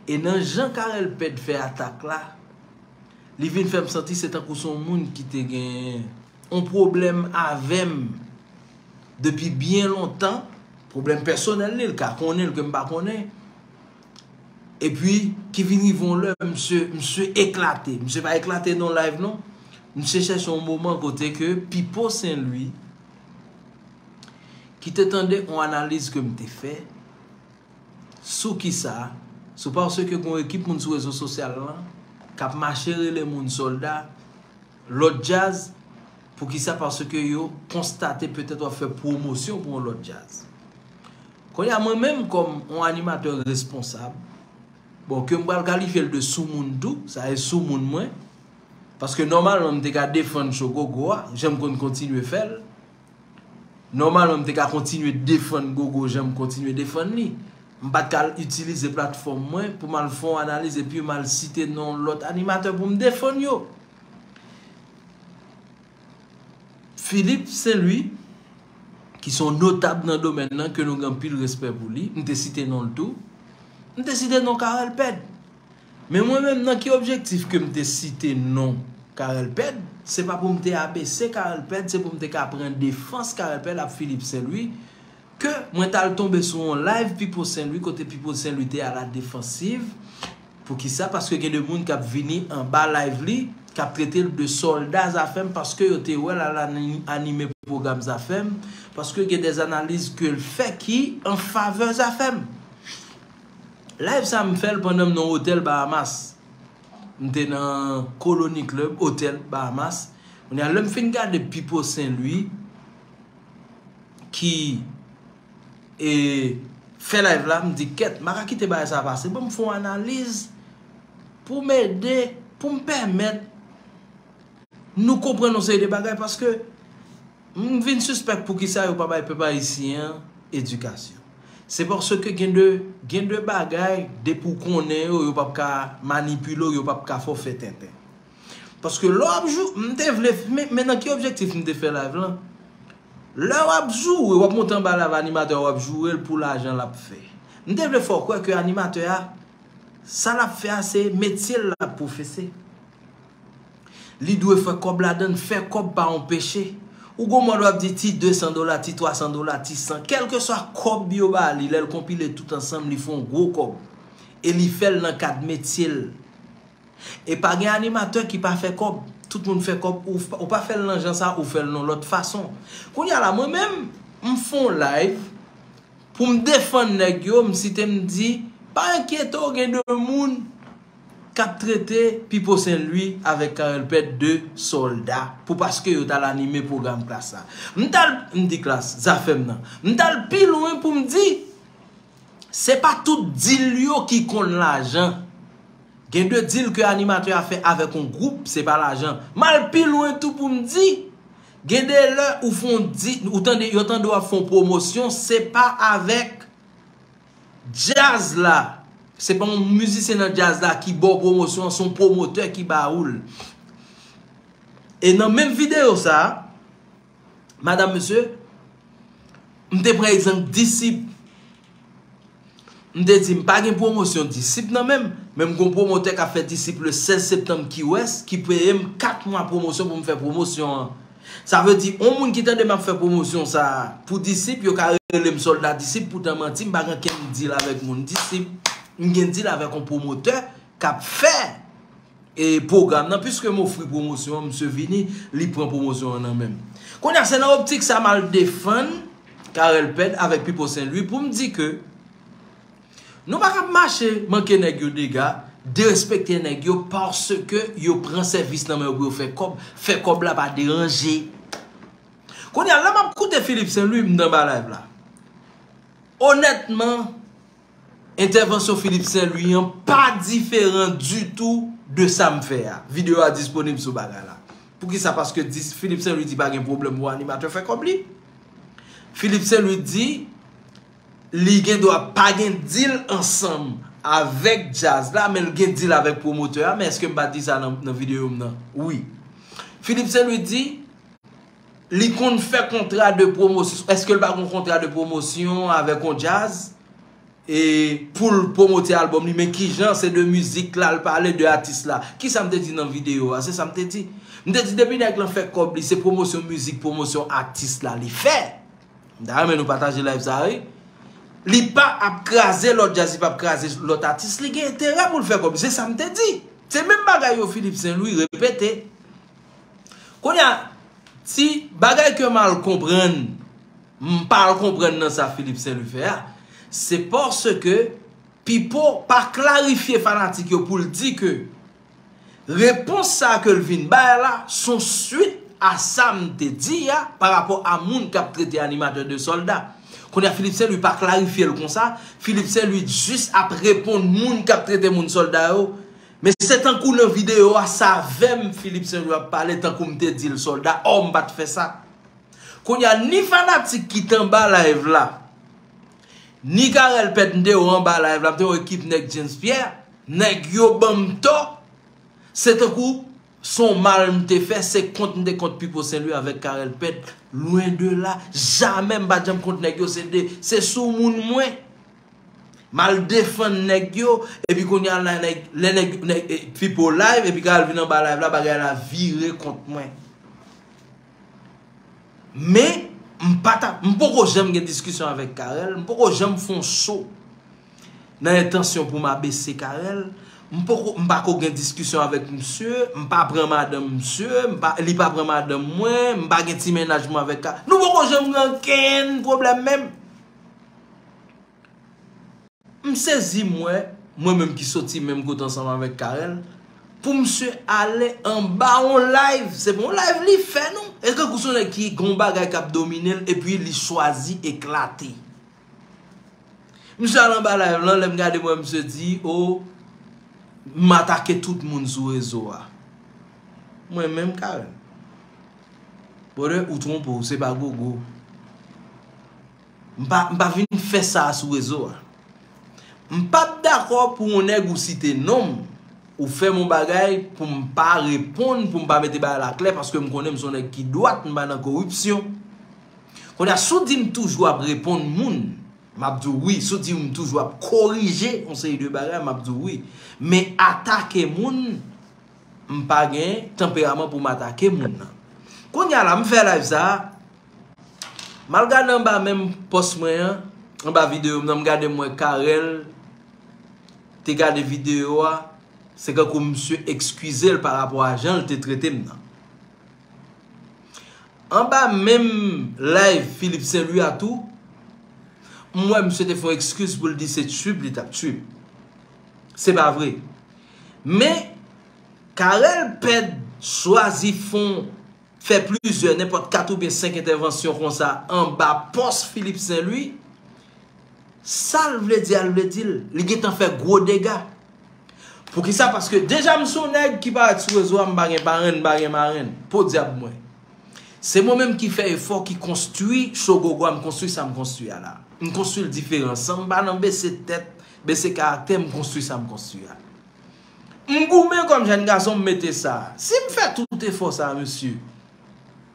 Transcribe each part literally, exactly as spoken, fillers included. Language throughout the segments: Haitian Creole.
E nan jan Carel Pèd fè atak la, li vin fè m santi se tankou se yon moun ki te gen yon pwoblèm avè m depi byen lontan, pwoblèm pèsonèl li, l ka konnen l ke m pa konnen. Epi, ki vin rive yon lè, misye, misye eklate. Misye pa eklate nan live, non. Misye chèche yon moman kote ke Pipo Senlwi, ki te tande yon analiz ke m te fè, sou kisa, sou paske gen yon ekip moun sou rezo sosyal lan k ap mache rele moun sòlda, lòt djaz, poukisa? Paske yo konstate petèt w ap fè pwomosyon pou yon lòt djaz. Kounye a, mwen menm, kòm yon animatè responsab, bon, ke m pral kalifye l de soumoun tou, sa e soumoun mwen, paske nòmalman m te ka defann cho Gogo a, jan m konn kontinye fè l. Nòmalman, m te ka kontinye defann Gogo jan m kontinye defann li. M pa t ka itilize platfòm mwen pou m al fè yon analiz epi m al site non lòt animatè pou m defann yo. Philippe Saint-Louis, ki se yon notab nan domèn nan, ke nou gen anpil respè pou li, m te site non l tou. M te site non Carel Pèd. Men mwen menm, nan ki objektif ke m te site non Carel Pèd? Se pa pou m te abese Carel Pèd, se pou m te ka pran defans Carel Pèd ap Philippe Saint-Louis, ke mwen t al tonbe sou yon live Pipo Senlwi, kote Pipo Senlwi te a la defansiv. Poukisa? Paske gen de moun k ap vini anba live li, k ap trete l de sòlda Zafèm, paske yo te wè l al ani-, anime pwogram Zafèm, paske gen de analiz ke l fè ki an favè Zafèm. Live sa, m fè l pandan m nan otèl Bahamas. M te nan Colony Club, otèl Bahamas. Kounye a, lè m fin gade Pipo Senlwi, ki, e, fè live la, m di, kèt, m pa ka kite bagay sa pase. Ban m fè yon analiz pou m ede, pou m pèmèt nou konprann yon seri de bagay, paske m vin sispèk poukisa yo pa bay pèp ayisyen an edikasyon. Se paske gen de, gen de bagay, depi w konnen yo, yo p ap ka manipile w, yo p ap ka fè w fè tenten. Paske lè w ap jou-, m te vle, men, men nan ki objektif m te fè live lan? Lè w ap joure, w ap monte anba live animatè a, w ap joure l pou lajan l ap fè. M te vle fè w kwè ke animatè a, sa l ap fè a, se metye l l ap pwofese. Li dwe fè kòb ladan l, fè kòb pa yon peche. Ou gon mòd w ap di ti de san dola, ti twa san dola, ti san, kèlkeswa kòb yo ba li, lè l konpile tout ansanm, li fè yon gwo kòb. E li fè l nan kad metye l. E pa gen animatè ki pa fè kòb. Tout moun fè kòb. Ou, f-, ou pa fè l nan jan sa, ou fè l nan lòt fason. Kounye a la, mwen menm, m fè yon live pou m defann nèg yo, m site m di, pa enkyete w, gen de moun k ap trete Pipo Senlwi avèk Carel Pèd de sòlda pou paske yo t al anime pwogram Klass la. M t al, m di Klass, Zafèm nan. M t al pi lwen pou m di, se pa tout deal yo ki konn lajan. Gen de deal ke animatè a fè avèk yon gwoup, se pa lajan. M al pi lwen tou pou m di, gen de lè ou fè yon di-, ou tande, yo tande w ap fè yon pwomosyon, se pa avèk djaz la. Se pa yon mizisyen nan djaz la ki ba w pwomosyon an, se yon pwomotè ki ba ou l. E nan menm videyo sa a, madanm, mesye, m te pran egzanp Disip. M te di m pa gen pwomosyon Disip nan men m, men m gon pwomotè k ap fè Disip le sèz septanm Key West, ki peye m kat mwa pwomosyon pou m fè pwomosyon an. Sa vle di, yon moun ki tande m ap fè pwomosyon sa a pou Disip, yo ka rele m sòlda Disip, poutan manti, m pa gen okenn deal avèk moun Disip. M gen deal avèk yon pwomotè k ap fè e pwogram nan, piske m ofri pwomosyon an, misye vini, li pran pwomosyon an nan men m. Kounye a, se nan optik sa m al defann Carel Pèd avèk Pipo Senlwi pou m di ke nou pa ka ap mache manke nèg yo dega, derespekte nèg yo paske yo pran sèvis nan men yo pou yo fè kòb. Fè kòb la pa deranje. Kounye a, lè m ap koute Philippe Senlwi, m nan ba live la. Onètman, entèvansyon Philippe Senlwi an pa diferan ditou de sa m fè a. Videyo a disponib sou bagay la. Poukisa? Paske dis-, Philippe Senlwi di pa gen pwoblèm pou animatè fè kòb li. Philippe Senlwi di li gen dwa pa gen deal ansanm avèk djaz la, men l gen deal avèk pwomotè a. Men èske m pa di sa nan, nan videyo m nan? Wi. Philippe Senlwi di, li konn fè kontra de pwomosyon. Èske l pa gon kontra de pwomosyon avèk yon djaz? e pou l pwomote albòm li, men kijan se de mizik la l pale, de atis la. Kisa m te di nan videyo a? Se sa m te di. M te di depi nèg lan fè kòb li, se pwomosyon mizik, pwomosyon atis la li fè. M ta renmen nou pataje live sa a, wi. Li pa ap kraze lòt djaz, li p ap kraze lòt atis, li gen enterè pou l fè kòb li. Se sa m te di. Se menm bagay yo Philippe Saint Louis repete. Kounye a, ti bagay ke m al konprann, m pa al konprann nan sa Philippe Saint Louis fè a, se paske Pipo pa klarifye fanatik yo pou l di ke repons sa ke l vin bay la, se yon swit a sa m te di a pa rapò a moun k ap trete animatè de sòlda. Kounye a, Philippe Saint Louis pa klarifye l konsa. Philippe Saint Louis jis ap reponn moun k ap trete moun sòlda yo. Men se tankou nan videyo a, se avè m Philippe Saint Louis ap pale, tankou m te di l sòlda. Ò, m pa t fè sa. Kounye a, ni fanatik ki t anba live la, ni Carel Pèt, m te wè anba live la, m te wè ekip nèg James Pierre, nèg yo ban m tò. Se tankou se yon mal m te fè, se kont m te kont Pipo Saint Louis avèk Carel Pèt. Lwen de la, jamè m pa t janm kont nèg yo, se de, se sou moun mwen. M al defann nèg yo, epi kounye a la, nèg, lè nèg, nèg, e, Pipo live, epi Carel vin anba live la, bagay la vire kont mwen. Men, m pa ta, m poko janm gen diskisyon avèk Carel, m poko janm fè yon show nan entansyon pou m abese Carel. M poko, m pa ko gen diskisyon avèk misye, m pa pran madanm misye, m pa, li pa pran madanm mwen, m pa gen ti mennaj mwen avèk Carel. Nou poko janm gen okenn pwoblèm menm. M sezi m wè, mwen menm ki soti menm kote ansanm avèk Carel, pou misye ale anba yon live. Se pa yon live li fè non. E tankou se yon nèg ki gen yon bagay k ap domine l epi li chwazi eklate. Misye al anba live lan, lè m gade m wè misye di, o, m atake tout moun sou rezo a. Mwen menm Carel. Brother, ou twonpe w, se pa gogo. M pa, m pa vin fè sa sou rezo a. M p ap dakò pou yon nèg ou site non m, ou fè m yon bagay pou m pa reponn, pou m pa mete bagay la klè, paske m konnen m se yon nèg ki dwat, m pa nan koripsyon. Kounye a, si w di m toujou ap reponn moun, m ap di w wi. Si w di m toujou ap korije yon seri de bagay, m ap di w wi. Men atake moun, m pa gen tanperaman pou m atake moun nan. Kounye a la, m fè live sa a, m al gade anba menm pòs mwen an, anba videyo m nan, m gade m wè Carel te gade videyo a, se kankou misye ekskize l pa rapò a jan l te trete m nan. Anba menm live Philippe Saint Louis a tou, m wè misye te fè yon ekskiz pou l di se trip li t ap trip. Se pa vre. Men, Carel Pèt chwazi fè yon, fè plizyè, nenpòt kat oubyen senk entèvansyon konsa anba pòs Philippe Saint Louis. Sa l vle di a, l vle di l. Li gentan fè gwo dega. Poukisa? Paske deja m se yon nèg ki parèt sou rezo a, m pa gen parenn, m pa gen marenn. Podyab mwen. Se mwen menm ki fè efò, ki konstwi show gogo a, m konstwi sa m konstwi a la. M konstwi l diferan, san m pa nan bese tèt, bese karaktè, m konstwi sa m konstwi a. M goumen kòm jèn gason, m mete sa. Si m fè tout efò sa, mesye,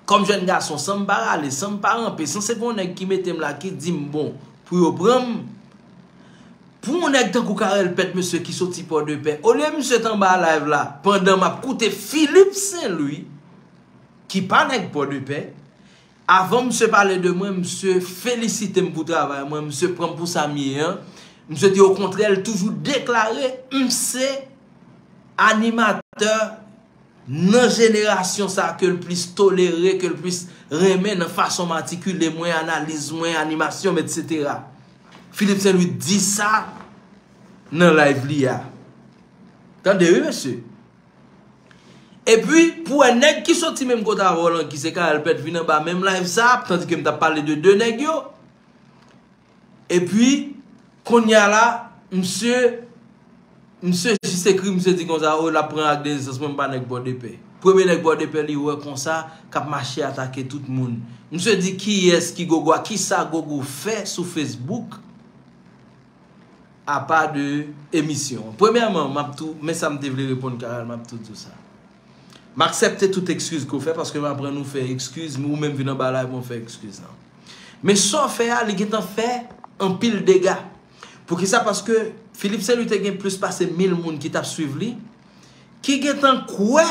kòm jèn gason, san m pa rale, san m pa ranpe, san se pa yon nèg ki mete m la, ki di m bon, pou yo pran m, pou yon nèg tankou Carel Pèt, mesye, ki soti Pòdepè, olye misye t anba live la, pandan m ap koute Philippe Saint Louis, ki pa nèg Pòdepè, avan misye pale de mwen, misye felisite m pou travay mwen, misye pran m pou sa m ye an. Misye di okontrè, l toujou deklare m se animatè nan jenerasyon sa ke l plis tolere, ke l plis renmen nan fason m atikile mwen, analiz mwen, animasyon m, etsetera. Philippe Saint Louis di sa nan live li a. Tande wi, mesye. Epi, pou wè nèg ki soti menm kote avè w lan, ki se Carel Pèt, vin anba menm live sa, tandike m t ap pale de de nèg yo. Epi, kounye a la, misye, misye jis ekri, misye di konsa, o, l ap pran ak de nesans, mwen m pa nèg Pòdepè. Premye nèg Pòdepè li wè konsa, k ap mache atake tout moun. Misye di kiyès ki gogo a, kisa gogo fè sou Facebook? Apa de emisyon. Premyèman, m ap tou, men sa m te vle reponn Carel, m ap tou di w sa. M aksepte tout ekskiz ke w fè, paske m aprann ou fè ekskiz, men ou menm vin anba live mwen fè ekskiz lan. Men sa w fè a, li gentan fè anpil dega. Poukisa? Paske Philippe Saint Louis te gen plis pase mil moun ki t ap swiv li, ki gentan kwè.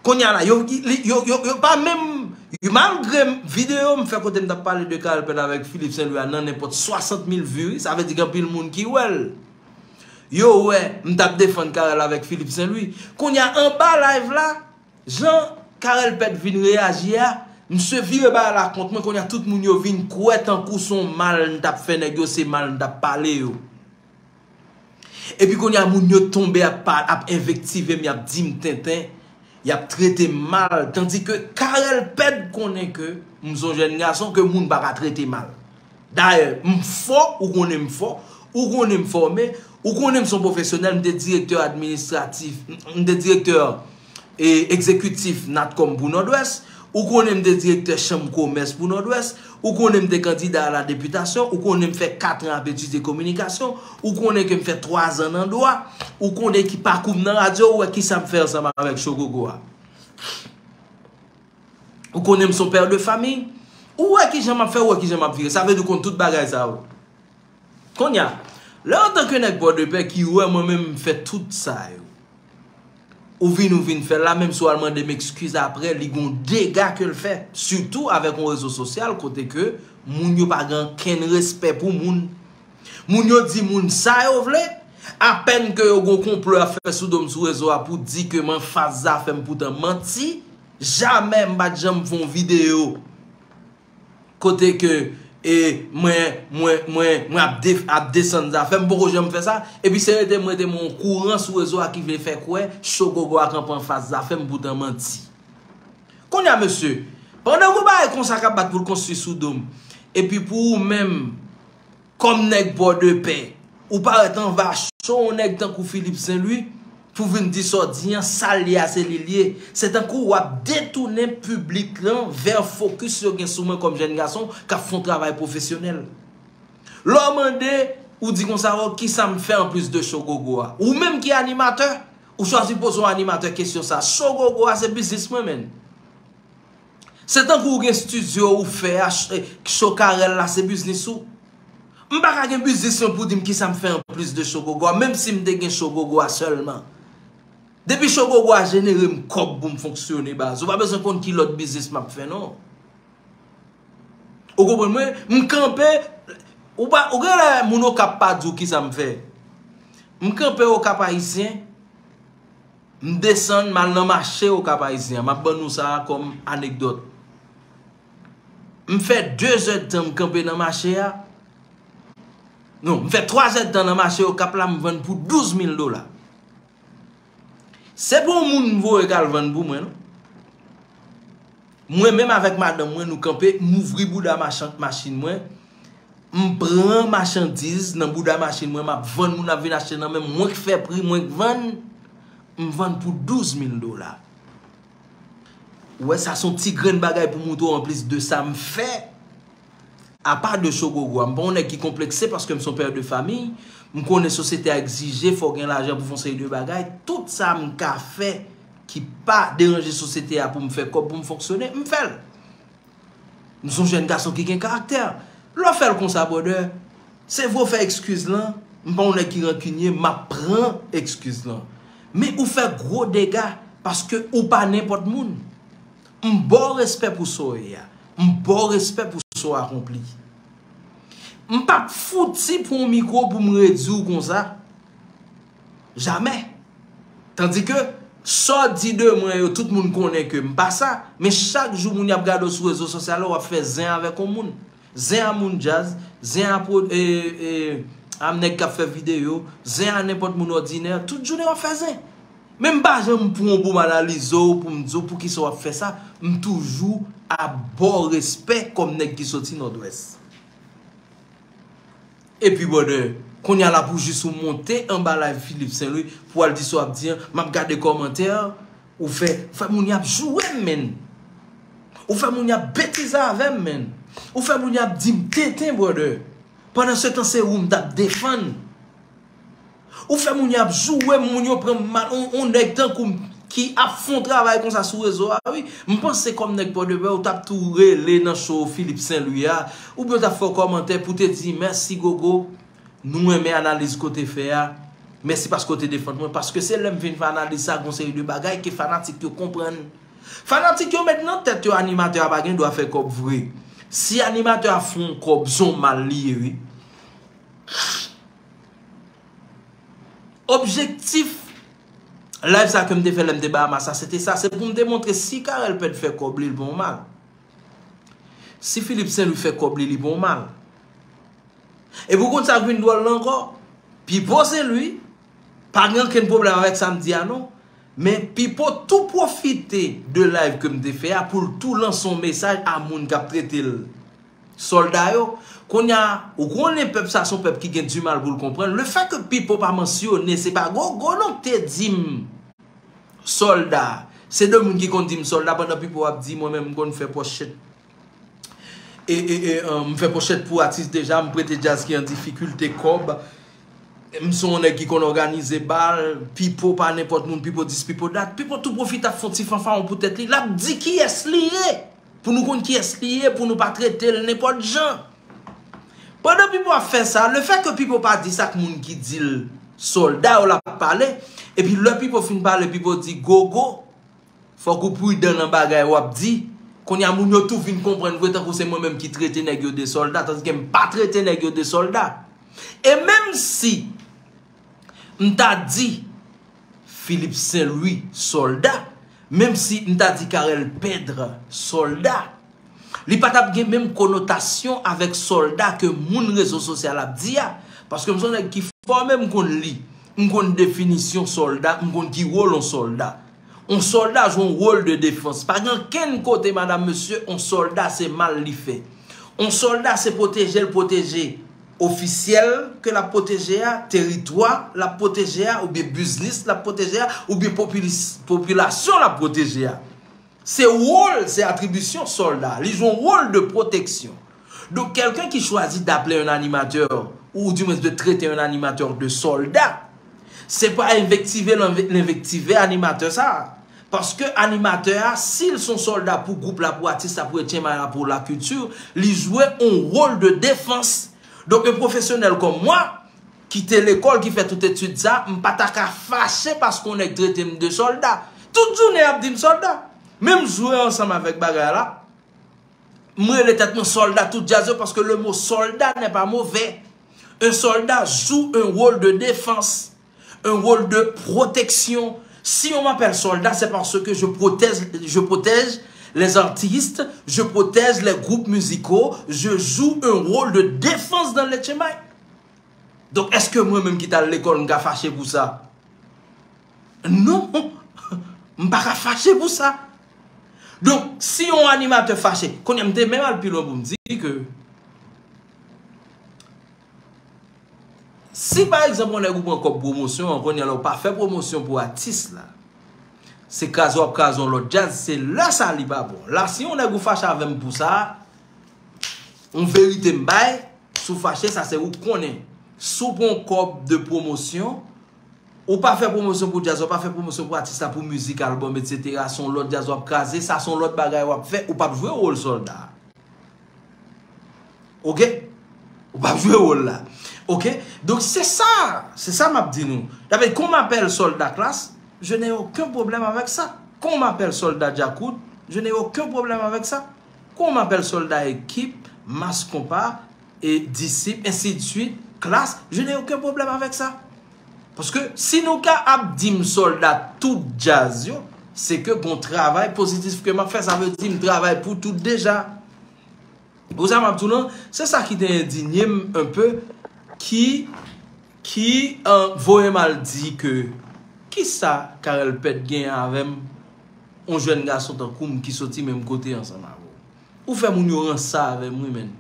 Kounye a la, yo, li- yo, yo, yo pa menm, yo, malgre videyo m fè kote m t ap pale de Carel Pèd avèk Philippe Saint Louis a nan nenpòt swasant mil vi, wi, sa vle di gen anpil moun ki wè l. Yo wè m t ap defann Carel avèk Philippe Saint Louis. Kounye a anba live la, jan Carel Pèd vin reyaji a, misye vire bagay la kont mwen, kounye a tout moun yo vin kwè tankou se yon mal m t ap fè nèg yo, se mal m t ap pale yo. Epi kounye a moun yo tonbe ap, pa- ap envektive m, y ap di m tenten, y ap trete m mal, tandi ke Carel Pèd konnen ke m se yon jèn gason ke moun pa ka trete mal. Dayè, m fò, ou konnen m fò, ou konnen m fòme, ou konnen m se yon pwofesyonèl, m te direktè administratif, m te direktè e egzekitif Natcom pou Nòdwès, ou konnen m te direktè chanm komès pou Nòdwès, ou konnen m te kandida a la depitasyon, ou konnen m fè kat an ap etidye kominikasyon, ou konnen ke m fè twa zan nan dwa, ou konnen ki pakou m nan radyo, ou wè kisa m fè ansanm avèk Shogogo a. Ou konnen m se yon pè de famiy, ou wè kijan m ap fè, ou wè kijan m ap vire. Sa vle di ou konn tout bagay sa yo. Kounye a, lè antanke nèg bò de pè ki wè mwen menm m fè tout sa yo, ou vin, ou vin fè l la, menm si w al mande m ekskiz apre, li gon dega ke l fè. Sitou avèk yon rezo sosyal kote ke moun yo pa gen ankenn respè pou moun. Moun yo di moun sa yo vle, apèn ke yo gon konplo y ap fè sou do m sou rezo a pou di ke m anfas Zafèm, poutan manti, jamè m pa t janm fè yon videyo kote ke e mwen mwen mwen mwen ap de, ap desann Zafèm, m poko janm fè sa. Epi se rete m rete m yon kouran sou rezo a ki vle fè kwè Shogogo a kanpe anfas Zafèm, poutan manti. Kounye a mesye, pandan gon bagay konsa k ap bat pou l konstwi sou do m, epi pou ou menm kòm nèg bò de pè, ou parèt anva cho yon nèg tankou Philippe Saint Louis pou vin di sa w di an, sa l ye a se li l ye. Se tankou w ap detounen piblik lan vè fokis yo gen sou mwen kòm jèn gason k ap fè yon travay pwofesyonèl. Lè w mande, ou di konsa, o, kisa m fè anplis de Shogogo a? Ou menm ki animatè, ou chwazi poze yon animatè kesyon sa. Shogogo a se biznis mwen, menn. Se tankou ou gen estidyo ou fè a, ch- cho Carel la se biznis ou. M pa ka gen biznis mwen pou di m kisa m fè anplis de Shogogo a, menm si m te gen Shogogo a sèlman. Depi Shogogo a jenere m kòb pou m fonksyone baz, ou pa bezwen konn ki lòt biznis m ap fè non. Ou konprann mwen? M kanpe, ou pa, ou gen lè moun Okap pa di w kisa m fè. M kanpe Okap Ayisyen, m desann, m al nan mache Okap Ayisyen an. M ap ban nou sa a kòm anekdòt. M fè de zèdtan m kanpe nan mache a. Non, m fè twa zèdtan nan mache Okap la, m vann pou douz mil dola. Se pa yon moun m voye k al vann pou mwen, non. Mwen menm avèk madanm mwen, nou kanpe, m ouvri bouda machan- machin mwen, m pran machandiz nan bouda machin mwen, m ap vann, moun ap vin achte nan men m, mwen k fè pri, mwen k vann, m vann pou douz mil dola. Ou wè, sa se yon ti grenn bagay pou moutre w anplis de sa m fè. Apa de Shogogo a, m pa yon nèg ki konplekse paske m se yon pè de famiy. M konnen sosyete a egzije fò w gen lajan pou fè yon seri de bagay. Tout sa m ka fè ki pa deranje sosyete a pou m fè kòb, pou m fonksyone, m fè l. M se yon jèn gason ki gen karaktè. Lè w fè l konsa, brother, se vre w fè ekskiz lan, m pa yon nèg ki rankinye, m ap pran ekskiz lan. Men ou fè gwo dega paske ou pa nenpòt moun. M ba w respè pou sa w ye a. M ba w respè pou sa w akonpli. M p ap fouti pran yon mikwo pou m redi w konsa. Jamè. Tandike, sa w di de mwen yo, tout moun konnen ke m pa sa. Men chak jou moun y ap gade w sou rezo sosyal yo, w ap fè zen avèk yon moun. Zen a moun djaz, zen a pwo- e, e, a nèg k ap fè videyo, zen a nenpòt moun òdinè, tout jounen w ap fè zen. Men m pa janm pran w pou m analize w, pou m di w poukisa w ap fè sa. M toujou ap ba w respè kòm nèg ki soti Nòdwès. Epi, brother, kounye a la pou jis ou monte anba live Philippe Saint Louis pou al di sa w ap di an, m ap gade kòmantè, ou fè, ou fè moun y ap joure m, menn. Ou fè moun y ap betize avè m, menn. Ou fè moun y ap di m tenten, brother. Pandan se tan, se ou m t ap defann. Ou fè moun y ap joure m, moun yo pran m mal, on, on nèg tankou m, ki ap fè yon travay konsa sou rezo a, wi. M panse kòm nèg Pòdepè, ou t ap tou rele nan show Philippe Saint Louis a, oubyen w t ap fè yon kòmantè pou te di, mèsi Gogo, nou renmen analiz ke w te fè a, mèsi paske w te defann mwen, paske se lè m fin fè analiz sa, gon seri de bagay ke fanatik yo konprann. Fanatik yo met nan tèt yo animatè a pa gen dwa fè kòb vre. Si animatè a fè yon kòb, se yon mal li ye, wi. Objektif live sa ke m te fè lè m te Bahamas la, se te sa. Se pou m te montre si Carel Pèd fè kòb li, li pa yon mal. Si Philippe Saint Louis fè kòb li, li pa yon mal. Epi w konn sa k vin dwòl la ankò? Pipo Saint Louis pa gen okenn pwoblèm avèk sa m di a non. Men Pipo tou pwofite de live ke m te fè a pou l tou lanse yon mesaj a moun k ap trete l sòlda yo. Kounye a, ou konnen pèp sa se yon pèp ki gen dimal pou l konprann. Le fè ke Pipo pa mansyone, se pa Gogo non k te di m sòlda. Se de moun ki konn di m sòlda pandan Pipo ap di mwen menm m konn fè pòchèt. E, e, e, e, m fè pòchèt pou atis deja, m prete djaz ki an difikilte kòb. M se yon nèg ki konn òganize bal, Pipo pa nenpòt moun, Pipo dis, Pipo dat. Pipo tou pwofite ap fè yon ti fanfawon pou tèt li. L ap di kiyès li ye. Pou nou konn kiyès li ye, pou nou pa trete l nenpòt jan. Pandan Pipo ap fè sa, le fè ke Pipo pa di sa k moun ki di l sòlda yo l ap pale, epi lè Pipo fin pale, Pipo di, Gogo, fòk ou pridan nan bagay w ap di. Kounye a moun yo tou vin konprann vre tankou se mwen menm ki trete nèg yo de sòlda, tandiske m pa trete nèg yo de sòlda. E menm si m ta di Philippe Saint Louis sòlda, menm si m ta di Carel Pèd sòlda, li pa t ap gen menm konotasyon avèk sòlda ke moun rezo sosyal ap di a. Paske m se yon nèg ki fòme, m konn li, m konn definisyon sòlda, m konn ki wòl yon sòlda. Yon sòlda jwe yon wòl de defans. Pa gen okenn kote, madam, mesye, yon sòlda se mal li fè. Yon sòlda se pwoteje l pwoteje ofisyèl ke l ap pwoteje a, teritwa l ap pwoteje a, oubyen biznis l ap pwoteje a, oubyen popilis- popilasyon l ap pwoteje a. Se wòl, se atribisyon sòlda. Li jwe yon wòl de pwoteksyon. Donk, quelqu'un qui choisit d'appeler un animateur, ou du moins de traiter un animateur de soldat, se pa envektive l enve- l envektive animatè sa a. Paske animatè a, si l se yon sòlda pou gwoup la, pou atis la, pou etchenmay la, pou lakilti, li jwe yon wòl de defans. Donk, yon pwofesyonèl kòm mwen, ki te lekòl, ki fè tout etid sa, m pa ta ka fache paske yon nèg trete m de sòlda. Tout jounen y ap di m sòlda. Men m jwe ansanm avèk bagay la. M rele tèt mwen sòlda tout djaz yo paske le mot soldat n'est pas mauvais. Un soldat joue un rôle de défense, un rôle de protection. Si on m'appelle soldat, c'est parce que je protège, je protège les artistes, je protège les groupes musicaux, je joue un rôle de défense dans l'etchenmay. Donk, èske mwen menm ki t al lekòl, m ka fache pou sa? Non, m pa ka fache pou sa. Donk, si yon animatè fache, kounye a m te menm al pi lwen pou m di ke si pa egzanp yon nèg ou pran kòb pwomosyon an, kounye a la ou pa fè pwomosyon pou atis la, se kraze w ap kraze yon lòt djaz, se lè sa li pa bon. La, si yon nèg ou fache avè m pou sa, yon verite m bay, si w fache, sa se ou k konnen. Si w pran yon kòb de pwomosyon, ou pa fè pwomosyon pou djaz, ou pa fè pwomosyon pou atis la, pou mizik, albòm, etsetera, se yon lòt djaz w ap kraze, sa se yon lòt bagay w ap fè, ou p ap jwe wòl sòlda. Oke? Ou p ap jwe wòl la. Oke? Donk, se sa, se sa m ap di nou. David, qu'on m'appelle soldat classe, je n'ai aucun problème avec ça. Qu'on m'appelle soldat Djakout, je n'ai aucun problème avec ça. Qu'on m'appelle soldat équipe, Mass Konpa, et disip, ensi de suite, klas, je n'ai aucun problème avec ça. Paske si nou ka ap di m sòlda tout djaz yo, se ke gon travay pozitif ke m ap fè, sa vle di m travay pou tout deja. Ou sa m ap di w lan, se sa ki te endinye m un peu, ki, ki, euh, voye m al di ke, kisa Carel Pèd genyen avè m, yon jèn gason tankou m ki soti menm kote ansanm avè w? Ou fè moun yo ranse avè m, wi, menn.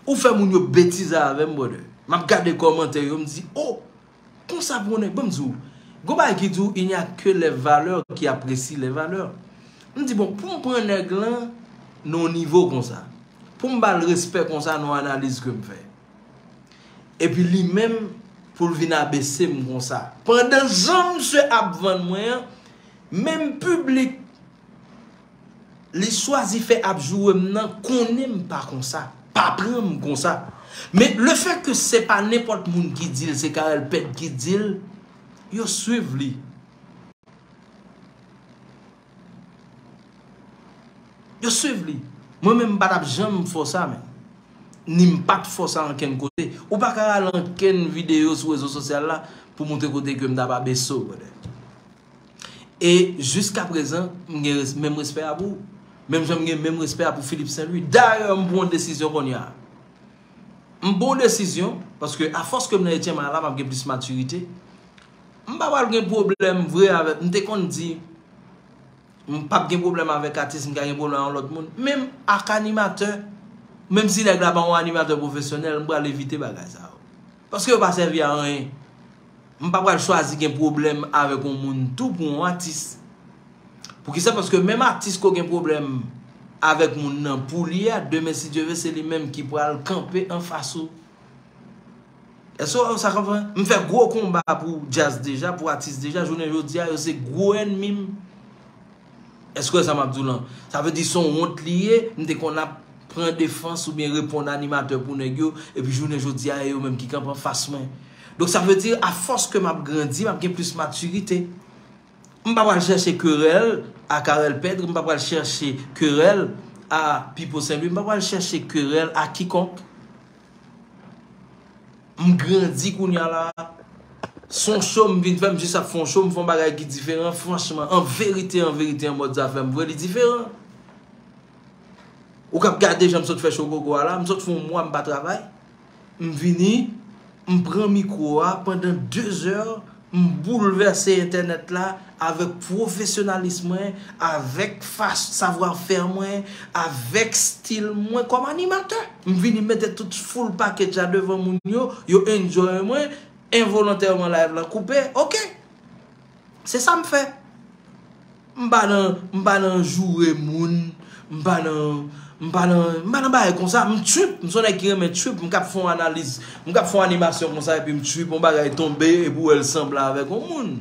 Ou fè moun yo betize avè m, brother. M ap gade kòmantè yo, m di, oh, konsa pou yon nèg, ban m di w, gon bagay ki di w, il n'y a que les valeurs qui apprécient les valeurs. M di, bon, pou m pran nèg lan nan yon nivo konsa, pou m ba l respè konsa nan yon analiz ke m fè. Epi li menm, pou l vin abese m konsa. Pandan jan misye ap vann mwen an, menm piblik li chwazi fè ap joure m nan konnen m pa konsa, pa pran m konsa. Men lefètke se pa nenpòt moun ki di l, se Carel Pedre ki di l, yo swiv li. Yo swiv li. Mwen menm m pa t ap janm fè w sa, men. Ni m pa t fè w sa ankenn kote. Ou pa ka al ankenn videyo sou rezo sosyal la pou montre kote ke m t ap abese w, brother. E jiska prezan, m gen res- menm respè a pou ou. Menm jan m gen menm respè a pou Philippe Saint-Louis. Dayè, m pran yon desizyon kounye a. M pran yon desizyon, paske afòs ke m nan etyèm a la, m ap gen plis matirite. M pa pral gen pwoblèm vre avèk, m te konn di, m p ap gen pwoblèm avèk atis, m ka gen pwoblèm ak lòt moun. Menm ak animatè, menm si nèg la pa yon animatè pwofesyonèl, m pral evite bagay sa yo. Paske yo pa sèvi a anyen. M pa pral chwazi gen pwoblèm avèk yon moun tou pou yon atis. Poukisa? Paske menm atis ke w gen pwoblèm avèk moun nan pou li a, demen, si Dye ve, se li menm ki pral kanpe anfas ou. Èske w wè sa k ap fè? M fè gwo konba pou djaz deja, pou atis deja. Jounen jodi a, yo se gwo ènmi m. Èske w wè sa m ap di w lan? Sa vle di se yon wont li ye, m te konn ap pran defans oubyen reponn animatè pou nèg yo, epi jounen jodi a, e yo menm ki kanpe anfas mwen. Donk, sa vle di, afòs ke m ap grandi, m ap gen plis matirite. M pa pral chèche kerèl a Carel Pedre, m pa pral chèche kerèl a Pipo Saint Louis, m pa pral chèche kerèl a kikonk. M grandi kounye a la. Se yon show m vin fè, m jis ap fè yon show, m fè yon bagay ki diferan. Franchman, an verite, an verite, an mòd zafè m vre, li diferan. Ou k ap gade jan m sot fè show gogo a la, m sot fè yon mwa m pa travay. M vini, m pran mikwo a pandan de zè, m boulvèse entènèt la avèk pwofesyonalis mwen, avèk fas- savwafè mwen, avèk stil mwen kòm animatè. M vini mete tout full package la devan moun yo, yo enjoy mwen, envolontèman live la koupe, oke. Se sa m fè. M pa nan, m pa nan joure moun, m pa nan, m pa nan, m pa nan bagay konsa, m trip, m se yon nèg ki renmen trip, m k ap fè yon analiz, m k ap fè yon animasyon konsa epi m trip, yon bagay tonbe epi w wè l sanble avèk yon moun.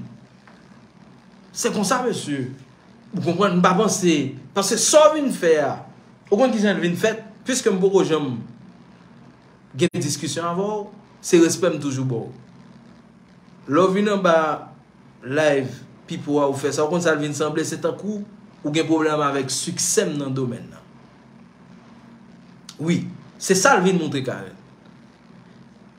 Se konsa, mesye. Ou konprann? M pa panse, paske sa w vin fè a, ou konn kijan l vin fèt? Piske m poko janm gen diskisyon avè w, se respè m toujou ba w. Lè w vin anba live Pipo a ou fè sa, ou konn sa l vin sanble, se tankou ou gen pwoblèm avèk siksè m nan domèn nan. Wi, se sa l vin montre, Carel.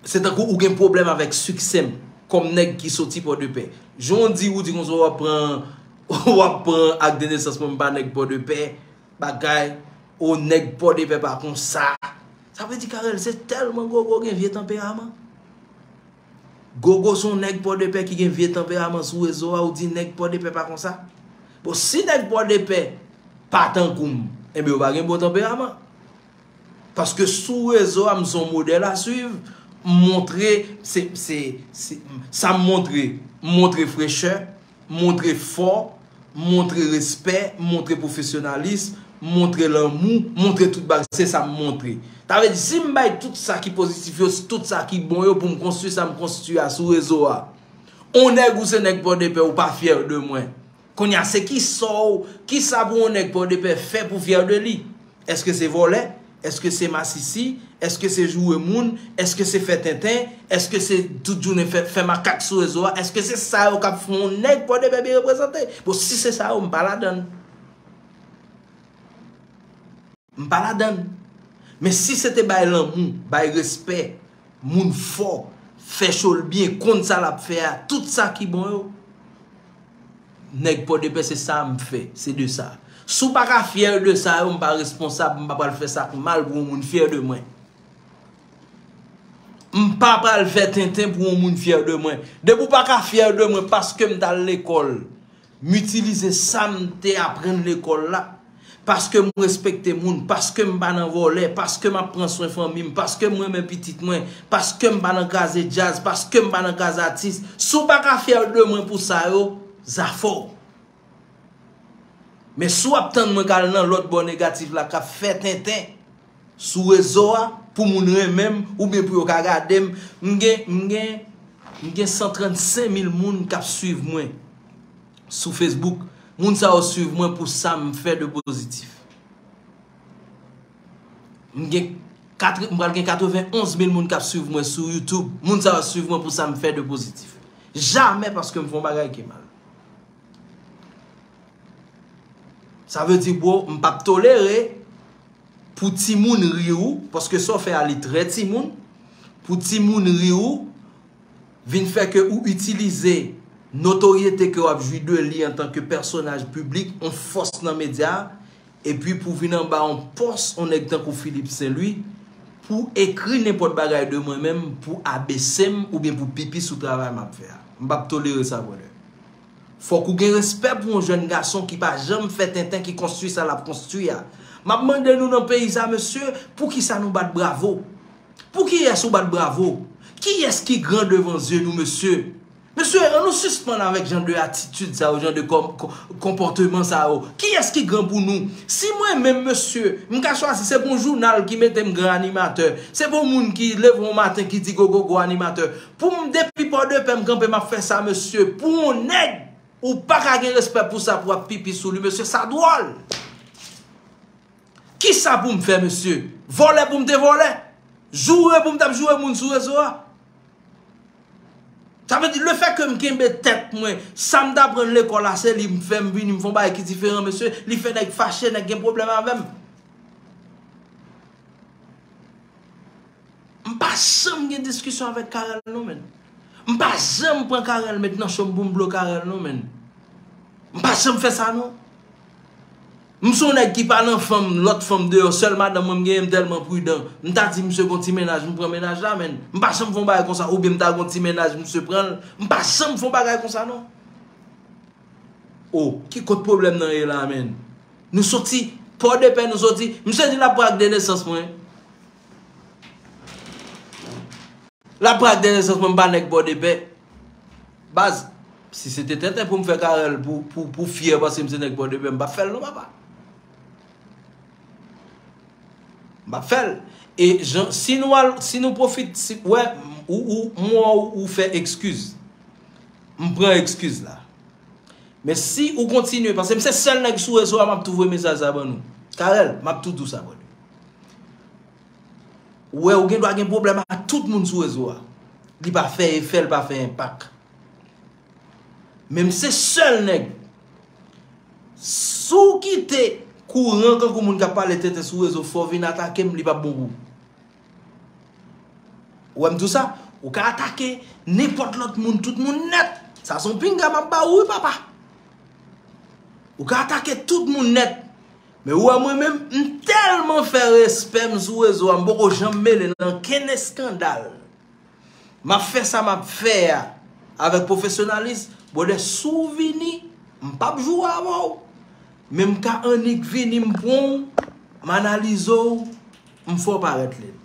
Se tankou ou gen pwoblèm avèk siksè m kòm nèg ki soti Pòdepè. Jan w di, ou di konsa w ap pran, w ap pran ak de nesans mwen, m pa nèg Pòdepè, bagay, o nèg Pòdepè pa konsa. Sa vle di, Carel, se tèlman Gogo gen vye tanperaman. Gogo se yon nèg Pòdepè ki gen vye tanperaman sou rezo a, ou di nèg Pòdepè pa konsa. Bon, si nèg Pòdepè pa tankou m, enben yo pa gen bon tanperaman. Paske sou rezo a, m se yon modèl a swiv, m montre, se, se, se, sa m montre, m montre frechè, montre fò, montre respè, montre pwofesyonalis, montre lanmou, montre tout bagay, se sa m montre. Sa vle di, si m bay tout sa ki pozitif yo, tout sa ki bon yo pou m konstwi sa m konstwi a sou rezo a, on nèg ou se nèg Pòdepè, ou pa fyè de mwen. Kounye a, se ki sa w, ki sa pou on nèg Pòdepè fè pou fyè de li? Èske se vòlè? Èske se masisi? Èske se joure moun? Èske se fè tenten? Èske se tout jounen fè, fè makak sou rezo a? Èske se sa yo k ap fè yon nèg Pòdepè byen reprezante? Bon, si se sa yo, m pa ladann. M pa ladann. Men si se te bay lanmou, bay respè, moun fò, fè cho l byen, konn sa l ap fè a, tout sa ki bon yo, nèg Pòdepè se sa m fè, se de sa. Si w pa ka fyè de sa yo, m pa responsab, m pa pral fè sa k mal pou yon moun fyè de mwen. M pa pral fè tenten pou yon moun fyè de mwen. Depi w pa ka fyè de mwen paske m t al lekòl, m itilize sa m te aprann lekòl la, paske m respekte moun, paske m pa nan vòlè, paske m ap pran swen fanmi m, paske m renmen pitit mwen, paske m pa nan kraze djaz, paske m pa nan kraze atis. Si w pa ka fyè de mwen pou sa yo, zafè w. Men si w ap tann mwen k al nan lòt bò negatif la, k ap fè tenten sou rezo a, pou moun renmen m, oubyen pou yo ka gade m, m gen, m gen, M gen san trannsenk mil moun k ap swiv mwen sou Facebook. Moun sa yo swiv mwen pou sa m fè de pozitif. M gen katre- m pral gen katrevenn onz mil moun k ap swiv mwen sou YouTube. Moun sa yo swiv mwen pou sa m fè de pozitif. Jamè paske m fè yon bagay ki mal. Sa vle di, bro, m p ap tolere pou timoun ri ou, paske sa w fè a li trè timoun, pou timoun ri ou, vin fè ke ou itilize notoryete ke w ap jwi de li antanke pèsonaj piblik, yon fòs nan medya, epi pou vin anba yon pòs, yon nèg tankou Philippe Saint Louis, pou ekri nenpòt bagay de mwen menm, pou abese m, oubyen pou pipi sou travay m ap fè a. M p ap tolere sa, brother. Fòk ou gen respè pou yon jèn gason ki pa janm fè tenten, ki konstwi sa l ap konstwi a. M ap mande nou nan peyi sa, mesye, poukisa nou bat bravo? Pou kiyès ou bat bravo? Kiyès ki gran devan zye nou, mesye? Mesye, ann nou sispann avèk jan de atitid sa yo, jan de kòm- kon- konpòteman sa yo. Kiyès ki gran pou nou? Si mwen menm, mesye, m ka chwazi, se pou yon jounal ki mete m gran animatè, se pou yon moun ki leve yon maten ki di go go go animatè, pou m depi Pòdepè m kanpe m ap fè sa, mesye, pou yon nèg, ou pa ka gen respè pou sa, pou w ap pipi sou li, mesye, sa dwòl. Kisa pou m fè, mesye? Vòlè pou m te vòlè? Joure pou m t ap joure moun sou rezo a? Sa vle di, lefètke m kenbe tèt mwen, sa m t aprann lekòl la, se li m fè m vini, m fè yon bagay ki diferan, mesye, li fè nèg fache, nèg gen pwoblèm avè m. M pa janm gen diskisyon avèk Carel non, menn. M pa janm pran Carel met nan cho m pou m blo Carel non, menn. M pa janm fè sa non. M se yon nèg ki pa nan fanm, lòt fanm deyò, sèl madanm mwen m genyen, m tèlman pridan. M ta di misye gon ti mennaj, m pran mennaj la, menn. M pa janm fè yon bagay konsa, oubyen m ta gon ti mennaj, misye pran l. M pa janm fè yon bagay konsa non. O, ki kot pwoblèm nan ye la, menn? Nou soti Pòdepè, nou soti. Misye di l ap pran ak de nesans mwen. L ap pran ak de nesans mwen, m pa nèg Pòdepè. Baz, si se te tenten pou m fè Carel pou, pou, pou fyè paske m se nèg Pòdepè, m p ap fè l non, papa. M p ap fè l. E jan, si nou al, si nou pwofit, si, wè, ou, ou, m wè ou, ou fè ekskiz. M pran ekskiz la. Men si ou kontinye, paske m se sèl nèg sou rezo a, m ap tou voye mesaj sa ban nou. Carel, m ap tou di w sa, brother. Ou wè, ou gen dwa gen pwoblèm ak tout moun sou rezo a. Li pa fè efè, li pa fè enpak. Men m se sèl nèg. Si w kite kouran kankou moun k ap pale tenten sou rezo, fò w vin atake m, li p ap bon pou ou. Ou wè m di w sa? Ou ka atake nenpòt lòt moun, tout moun nèt. Sa se yon pinga m ap ba ou, wi, papa. Ou ka atake tout moun nèt. Men ou wè mwen menm, m tèlman fè respè m sou rezo a, m poko janm mele nan kenn eskandal. M ap fè sa m ap fè a avèk pwofesyonalis. Brother, si w vini, m p ap joure avè w. Men m ka annik vini, m pran w, m analize w, m fè w parèt lèd.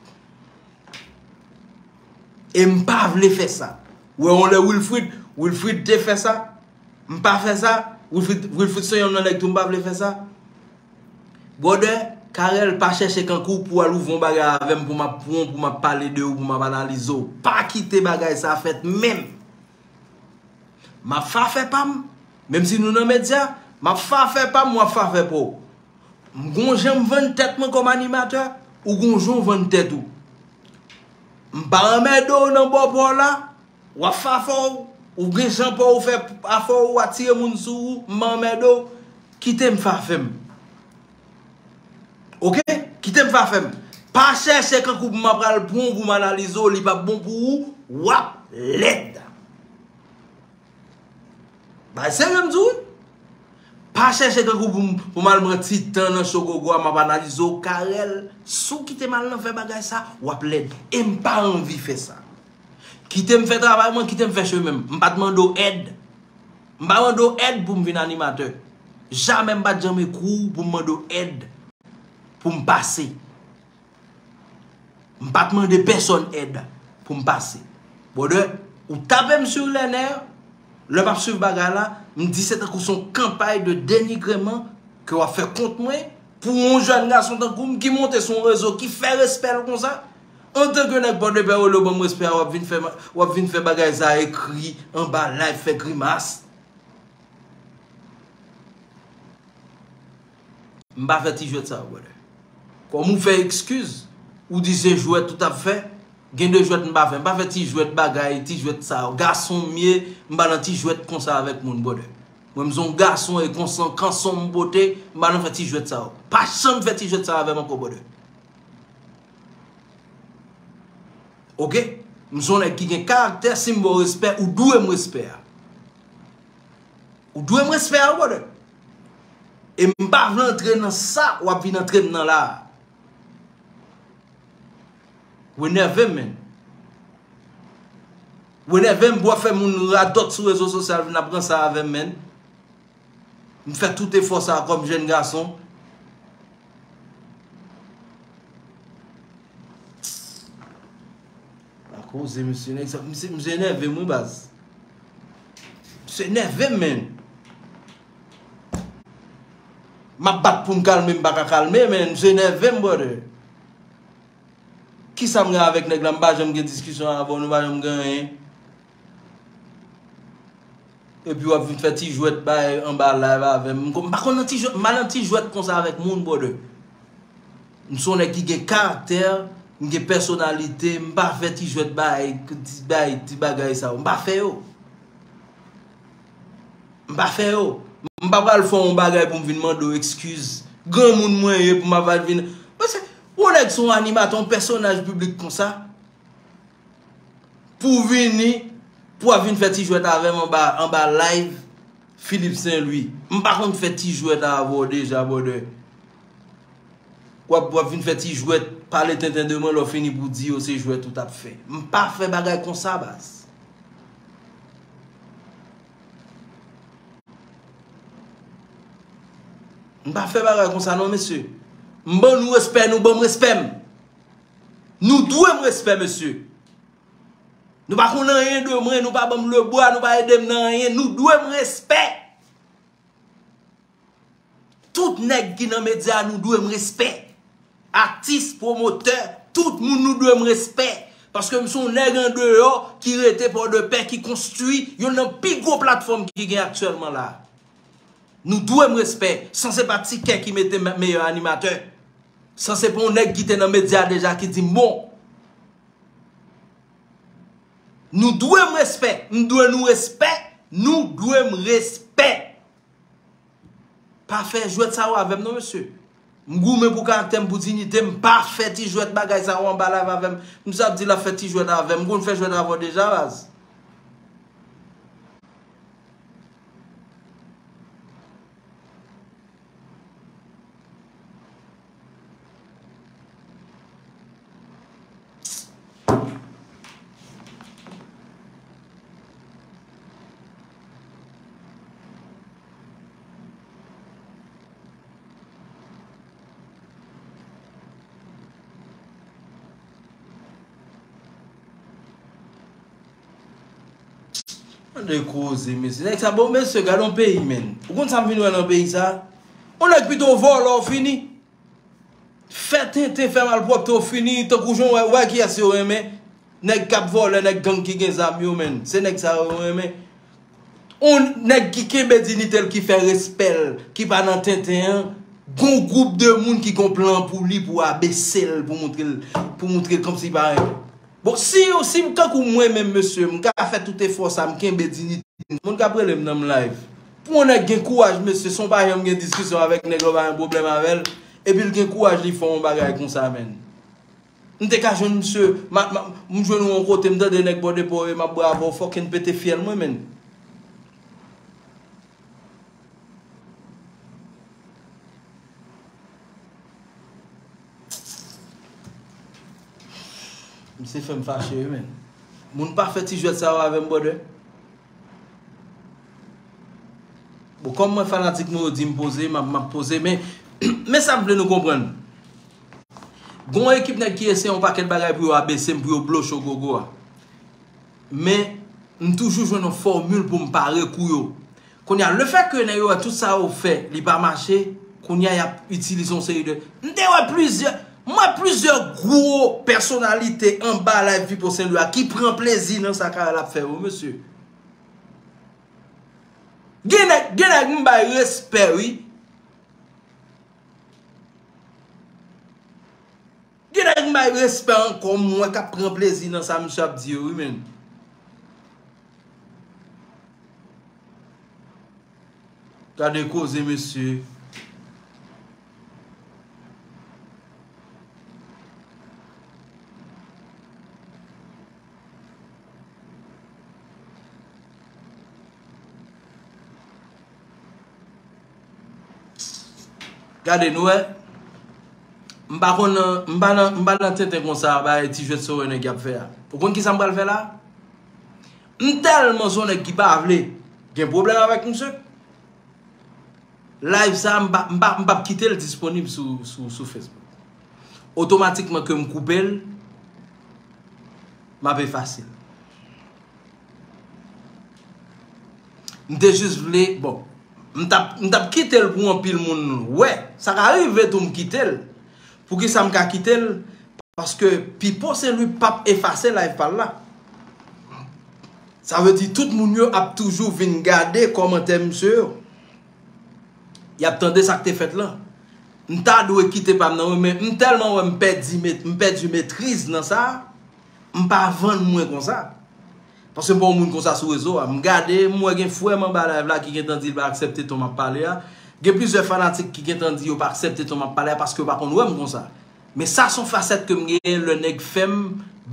E m pa vle fè sa. Ou wè yon lè Wilfrid, Wilfrid te fè sa. M pa fè sa. Wilfrid, Wilfrid se yonn nan nèg tou m pa vle fè sa. Brother, Carel pa chèche kankou pou al ouvri yon bagay avè m pou m ap pran w, pou m ap pale de ou, pou m ap analize w. Pa kite bagay sa fèt menm. M ap fè afè pa m. Menm si nou nan medya, m ap fè afè pa m, w ap fè afè pa w. M gon jan m vann tèt mwen kòm animatè, ou gon jan w vann tèt ou. M pa anmède w nan bò pa w la, w ap fè afè w, ou gen jan pa w fè afè w, w atire moun sou ou, m anmède w, kite m fè afè m. Oke? Kite m fè afè m. Pa chèche kankou pou m ap pral pran w pou m analize w, li p ap bon pou ou, w ap lèd. Bay serye m di w wi. Pa chèche kankou pou m, pou m al pran ti tan nan cho gogo a, m ap analize w, Carel, si w kite m al nan fè bagay sa, w ap lèd. E m pa anvi fè sa. Kite m fè travay mwen, kite m fè chemen m. M pa t mande w èd. M pa mande w èd pou m vin animatè. Jamè m pa t janm ekri w pou m mande w èd pou m pase. M pa t mande pèsòn èd pou m pase. Brother, ou tape m sur les nerfs, lè m ap swiv bagay la, m di se tankou se yon kanpay de denigreman ke w ap fè kont mwen pou yon jèn gason tankou m ki monte sou yon rezo, ki fè respè l konsa. Antanke nèg Pòdepè, ou lè w ban m respè a, w ap vin fè, w ap vin fè bagay sa, ekri anba live, fè grimas. M pa fè ti jwèt sa yo, brother. Kòm ou fè ekskiz, ou di se jwèt ou t ap fè, gen de jwèt m pa fè. M pa fè ti jwèt bagay, ti jwèt sa yo. Gason m ye, m pa nan ti jwèt konsa avèk moun, brother. Mwen, m se yon gason e konsan, kanson m pote, m pa nan fè ti jwèt sa yo. Pa janm fè ti jwèt sa yo avè m ankò, brother. Oke? M se yon nèg ki gen karaktè, si m ba w respè, ou dwe m respè a. Ou dwe m respè a, wi, brother. E m pa vle antre nan sa w ap vin antre m nan la a. Ou enève m, menn. Ou enève m pou w ap fè moun radòt sou rezo sosyal vin ap ranse avè m, menn. M fè tout efò sa a kòm jèn gason. Pa koze, mesye, nèg sa, misye, misye enève m, wi, baz. Misye enève m, menn. M ap bat pou m kalme, m pa ka kalme, menn. Misye enève m, brother. Kisa m gen avèk nèg la? M pa janm gen diskisyon avè w, nou pa janm gen anyen. Epi w ap vin fè ti jwèt bay anba live avè m. M pa konn nan ti jwèt, m pa nan ti jwèt konsa avèk moun, brother. M se yon nèg ki gen karaktè, m gen pèsonalite, m pa fè ti jwèt bay, ti bay, ti bagay sa yo. M pa fè yo. M pa fè yo. M pa pral fè yon bagay pou m vin mande w ekskiz. Granmoun mwen ye pou m ap al vin. Mesye, yon nèg se yon animatè, yon pèsonaj piblik konsa. Pou w vini, pou w ap vin fè ti jwèt avè m anba, anba live Philippe Saint Louis. M pa konn fè ti jwèt avè w deja, brother. W ap, w ap vin fè ti jwèt, pale tenten de mwen, lè w fini pou w di yo se jwèt ou t ap fè. M pa fè bagay konsa, baz. M pa fè bagay konsa non, mesye. M ban nou respè, nou ban m respè m. Nou dwe m respè, mesye. Nou pa konn anyen de mwen, nou pa ban m lebwa, nou pa ede m nan anyen, nou dwe m respè. Tout nèg ki nan medya, nou dwe m respè. Atis, pwomotè, tout moun nou dwe m respè. Paske m se yon nèg andeyò ki rete Pòdepè, ki konstwi youn nan pi gwo platfòm ki gen aktyèlman la. Nou dwe m respè. Sanse pa Ti Kè ki mete m meyè animatè. Sanse pa yon nèg ki te nan medya deja ki di m bon. Nou dwe m respè. M dwe nou respè. Nou dwe m respè. Pa fè jwèt sa yo avè m non, mesye. M goumen pou karaktè m, pou diyite m. Pa fè ti jwèt bagay sa yo anba live avè m. Misye ap di l ap fè ti jwèt avè m. M konn fè jwèt avè w deja, baz. Tande koze, mesye. Nèg sa, bon, mesye, gade yon peyi, menn. Ou konn sa m vin wè nan peyi sa? Yon nèg pito vòlè w fini. Fè tenten, fè malpwòpte w fini, tankou jan w wè, wè kiyès yo renmen. Nèg k ap vòlè, nèg gang ki gen zam yo, menn. Se nèg sa yo renmen. On nèg ki kenbe diyite l, ki fè respè l, ki pa nan tenten an, gon gwoup de moun ki gon plan pou li, pou abese l, pou montre l, pou montre l kòmsi li pa renmen. Bon, si, si m tankou mwen menm, mesye, m ka fè tout efò sa, m kenbe diyite m. Moun k ap rele m nan m live. Pou yon nèg gen kouraj, mesye, si w pa janm gen diskisyon avèk nèg la, w pa gen pwoblèm avè l, epi l gen kouraj, li fè yon bagay konsa, menn. M te ka jwenn misye, m, m, m jwenn ou yon kote, m tande nèg Pòdepè yo, m ap bravo, fucking pete fyèl mwen, menn. Misye fè m fache, wi, menn. Moun pa fè ti jwèt sa yo avè m, brother. Bon, kòm mwen fanatik nou yo di m poze, m ap, m ap poze, men, men sa m vle nou konprann. Gon ekip nèg ki eseye yon pakèt bagay pou yo abese m, pou yo bloche gogo a. Men, m toujou jwenn yon fòmil pou m pare kou yo. Kounye a, lefètke nèg yo wè tout sa yo fè, li pa mache, kounye a, y ap itilize yon seri de, m te wè plizyè, M wè plizyè gwo pèsonalite anba live Pipo Sen Lwi a ki pran plezi nan sa Carel ap fè yo, mesye. Gen nèg, gen nèg m bay respè, wi. Gen nèg m bay respè ankò, m wè k ap pran plezi nan sa misye ap di yo, wi, menn. Gade koze, mesye. Gade, nou wè. M pa konn, m pa nan, m pa nan tenten konsa, bay ti jwèt sou nèg y ap fè a. Ou konn ki sa m pral fè la? M tèlman son nèg ki pa vle gen pwoblèm avèk misye. Live sa, m pa, m pa, m p ap kite l disponib sou, sou, sou Facebook. Otomatikman ke m koupe l, m ap efase l. M te jis vle, bon, m t ap, m t ap kite l pou anpil moun wè. Sa ka rive tou m kite l. Poukisa m ka kite l? Paske Pipo Sen Lwi p ap efase live pa l la. Sa vle di tout moun yo ap toujou vin gade kòmantè misye yo. Y ap tande sa k te fèt lan. M ta dwe kite pa m nan, wi, men m tèlman wè m pèdi met-, m pèdi metriz nan sa, m pa vann mwen konsa. Paske m pa yon moun konsa sou rezo a. M gade, m wè gen frè m anba live la ki gentan di l pa aksepte ton m ap pale a. Gen plizyè fanatik ki gentan di yo pa aksepte ton m ap pale a paske yo pa konn wè m konsa. Men sa se yon fasèt ke m genyen lè nèg fè m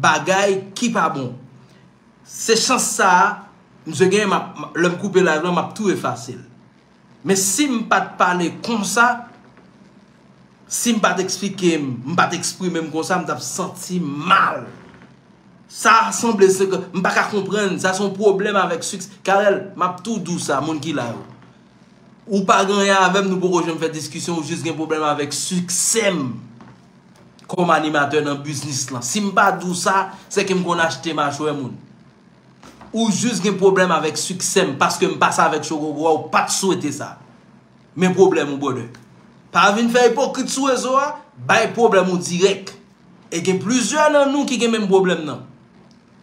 bagay ki pa bon. Se chans sa a, misye genyen, m ap, lè m koupe live lan, m ap tou efase l. Men si m pa t pale konsa, si m pa t eksplike m, m pa t eksprime m konsa, m t ap santi m mal. Sa sanble se ke m pa ka konprann, sa se yon pwoblèm avèk siksè. Carel, m ap tou di w sa, moun ki la yo. Ou pa gen anyen avè m, nou poko janm fè diskisyon, ou jis gen pwoblèm avèk siksè m kòm animatè nan biznis lan. Si m pa di w sa, se ke m konn achte machwè moun. Ou jis gen pwoblèm avèk siksè m, paske m pase avèk Chogogo a, ou pa t swete sa. Men pwoblèm ou, brother. Pa vin fè ipokrit sou rezo a, bay pwoblèm ou dirèk. E gen plizyè nan nou ki gen menm pwoblèm nan.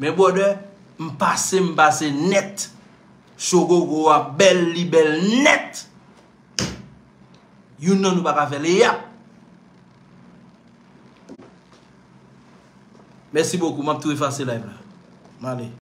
Men brother, m pase, m pase nèt. Chogogo a bèl, li bèl nèt. Youn nan nou pa ka fè l, yap. Mèsi bokou, m ap tou efase live la. M ale.